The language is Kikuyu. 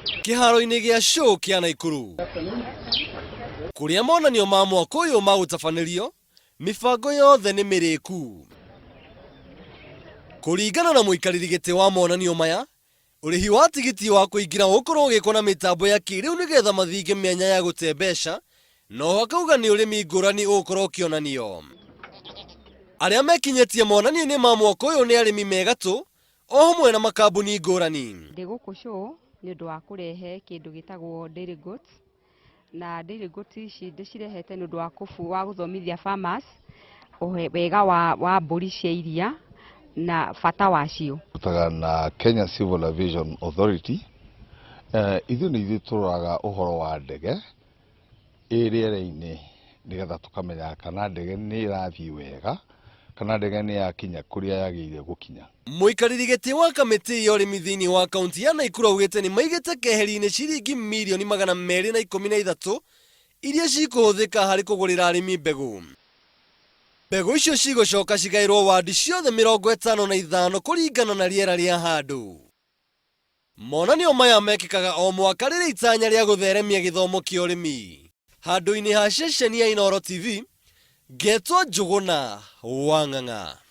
Kĩharo-inĩ gĩa show kĩa Naikuru kũrĩa monanio ma mwaka ũyũ magũtabanĩrio, mĩbango yothe nĩ mĩrĩku. Kũringana na mũikarĩri gĩtĩ wa monanio maya, ũrĩhi wa tigiti wa kũingĩra ũgũkorwo ũgĩkwo na mĩtambo ya kĩrĩu nĩgetha mathinge mĩanya ya gũte mbeca, na oho akauga nĩ ũrĩmi ngũrani ũgũkorwo ũkĩonanio. Arĩa mekinyĩtie monanio-inĩ ma mwaka ũyũ nĩ arĩmi me gatũ o hamwe na makambuni ngũrani. Ndĩ gũkũ show nĩ ũndũ wa kũrehe kĩndũ gĩtagwo dairy goats, na dairy goats ici ndĩcirehete nĩ ũndũ wa kũbu wa gũthomithia farmers wega wa, wa mbũri cia iria na bata wacio. Tũrutaga na Kenya Civil Aviation Authority. Ithuĩ nĩ ithuĩ tũroraga ũhoro wa ndege ĩ rĩera-inĩ nĩgetha tũkamenya kana ndege nĩ ĩrathiĩ wega kana ndege nĩ yakinya kũrĩa yagĩrĩire gũkinya. Mũikarĩri gĩtĩ wa kamĩtĩ ya ũrĩmi thĩinĩ wa kaunti ya Naikuru augĩte nĩ maigĩte keheri-inĩ ciringi mirioni 213 iria cikũhũthĩka harĩ kũgũrĩra arĩmi mbegũ. Mbegũ icio cigũcoka cigaĩrwo wandi ciothe 55 kũringana na rĩera rĩa handũ. Monanio maya mekĩkaga o mwaka rĩrĩ itanya rĩa gũtheremia gĩthomo kĩa ũrĩmi. Handũ-inĩ ha ceceni ya Inooro TV, ngetwo Njũgũna wa Ng'ang'a.